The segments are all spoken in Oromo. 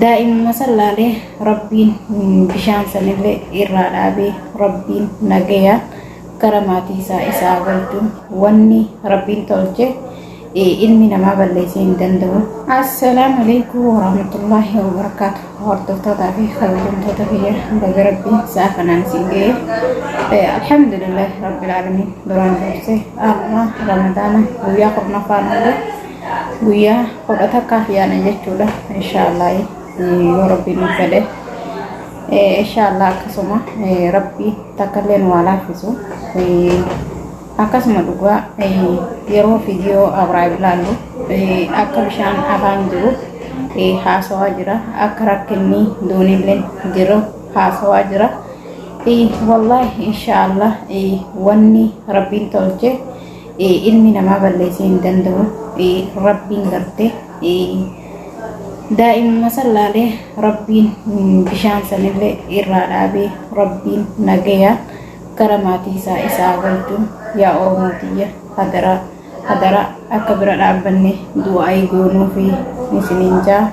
Daa'imuma san laalee Rabbiin bishaan sanillee irraa dhaabee Rabbiin nagayaan gara maatii isaa isaa galchu wanni Rabbiin tolche ilmi namaa balleessee hin danda'u. Assalaamu alaikum warahmatullahi wabarakaatu. Hordoftootaa fi kabajamtoota kiyya baga Rabbiin sa'a kanaan isin ga'e. Alhamdulillah Rabbil Aalamiin duraan dursee amma Ramadaana guyyaa 10ffaan oole guyyaa 11ffaaf yaana jechuudha. Inshaallah yoo Rabbiin nu fedhe. Inshaallah akkasuma Rabbi takkallee nu haa laaffisu. Akkasuma dhugaa yeroo viidiyoo Abrahaam ilaallu akka bishaan afaan jiru haasawaa jira. Akka rakkinni doonillee jiru haasawaa jira. Wallaahi inshaallah wanni Rabbiin tolche ilmi namaa balleessee hin danda'u. Rabbiin gartee daa'imuma san laalee Rabbiin bishaan sanillee irraa dhaabee Rabbiin nagayaan gara maatii isaa isaa galchu. Yaa Oromoo tiyya hadaraa hadaraa akka bira dhaabbanne du'aayii goonuu fi isiniin jaa.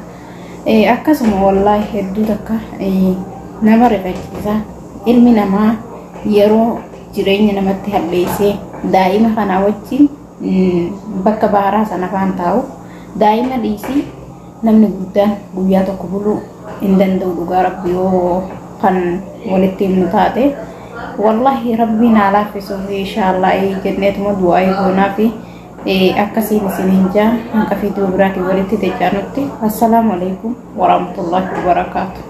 Akkasuma wallaahi hedduu takka nama rifachiisa. Ilmi namaa yeroo jireenya namatti hadheessee daa'ima kana wajjin bakka baaraa sana faan taa'u daa'ima dhiisii namni guddaan guyyaa tokko buluu hin danda'u dhugaa rabbi yoo kan walitti himnu taate. Wallahi rabbiin haa laaffisuuf inshaallah jenneetuma du'aayii goonaa fi akkasiin isiniin jaa hanga viidiyoo biraatiin walitti dachaanutti. Assalaamu alaikum warahmatullahi wabarakaatu.